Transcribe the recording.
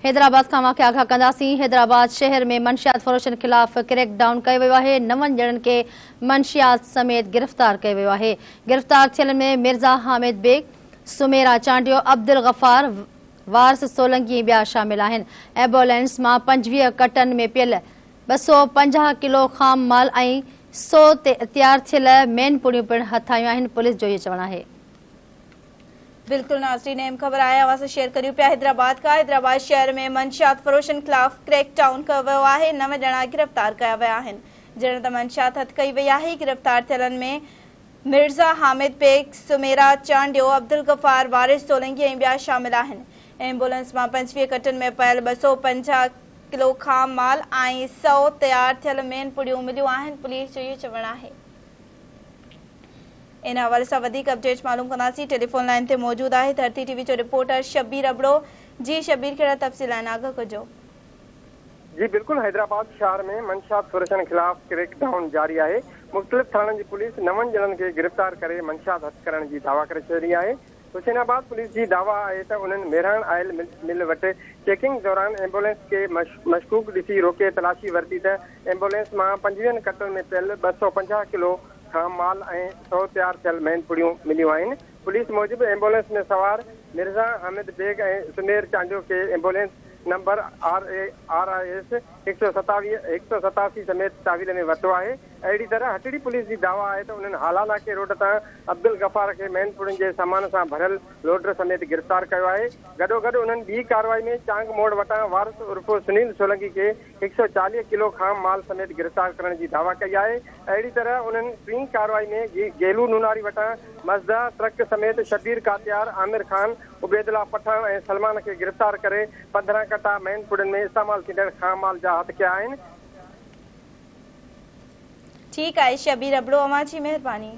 حيدرآباد کان اوهان کي آگاهه ڪنداسين. حيدرآباد شهر ۾ منشيات فروشن خلاف ڪريڪ ڊائون ڪيو ويو آهي، نون ڄڻن کي منشيات سميت گرفتار ڪيو ويو آهي. گرفتار ٿيلن ۾ مرزا حامد بيگ، سميرا چانڊيو، عبدالغفار، وارث سولنگي ۽ ٻيا شامل آهن. ايمبولينس مان 25 ڪٽن ۾ پيل 250 ڪلو خام مال ۽ 100 تيار ٿيل مين پڙيون پڻ هٿ آيون آهن، پوليس جو اهو چوڻ آهي. بلڪل ناظرين اهم خبر آهي اوهان سان شيئر ڪريون پيا حيدرآباد کان حيدرآباد شهر ۾ منشيات فروشن خلاف ڪريڪ ڊائون ڪيو ويو آهي نو ڄڻا گرفتار ڪيا ويا آهن جڏهن ته منشيات هٿ ڪئي وئي آهي گرفتار ٿيلن ۾ مرزا حامد بيگ، سميرا چانڊيو، عبدالغفار، وارث سولنگي ۽ ٻيا شامل آهن ايمبولنس مان 25 ڪٽن ۾ پيل 250 ڪلو خام مال ۽ 100 تيار ٿيل مين پڙيون مليون آهن پوليس جو اهو چوڻ آهي. ان حوالي سان وڌيڪ اپڊيٽس معلوم ڪنداسين ٽيليفون لائين تي موجود آهي ڌرتي ٽي وي جو رپورٽر شبير ابڙو جي شبير ڪهڙا تفصيل آهن آگاهه ڪجو. جي بلڪل حيدرآباد شهر ۾ منشيات فروشن خلاف ڪريڪ ڊائون جاري آهي مختلف ٿاڻن جي پوليس نون ڄڻن کي گرفتار ڪري منشيات هٿ ڪرڻ جي دعويٰ ڪري ڇڏي آهي حسين آباد پوليس جي دعويٰ آهي ته انهن ميرهاڻ آئل مل وٽ چيڪنگ دوران ايمبولينس کي مشڪوڪ ڏسي روڪي تلاشي ورتي ته ايمبولينس مان 25 ڪٽن ۾ پيل 250 ڪلو خام مال ۽ 100 تيار ٿيل مين پڙيون مليون آهن. پوليس موجب ايمبولينس ۾ سوار مرزا حامد بيگ ۽ سمير چانڊيو کي ambulance number R I S 187 سميت تحويل ۾ ورتو آهي. اهڙي طرح هٽڙي پوليس جي دعويٰ آهي ته انهن هالا ناڪي روڊ تان عبدالغفار کي مين پڙين جي سامان سان ڀريل لوڊر سميت گرفتار ڪيو آهي. گڏوگڏ انهن ٻي ڪارروائي ۾ چانگ موڙ وٽان وارث عرف سنيل سولنگي کي 140 ڪلو خام مال سميت گرفتار ڪرڻ جي دعويٰ ڪئي آهي. اهڙي طرح انهن ٽين ڪارروائي ۾ گيلو نوناري وٽان مزدا ٽرڪ سميت شبير ڪاتيار، عامر خان، عبيدالله پٺاڻ ۽ سلمان کي گرفتار ڪري 15 ڪٽا مين پڙين ۾ استعمال ٿيندڙ خام مال جا هٿ ڪيا آهن. ٺيڪ آهي شبير ابڙو اوهان جي مهرباني.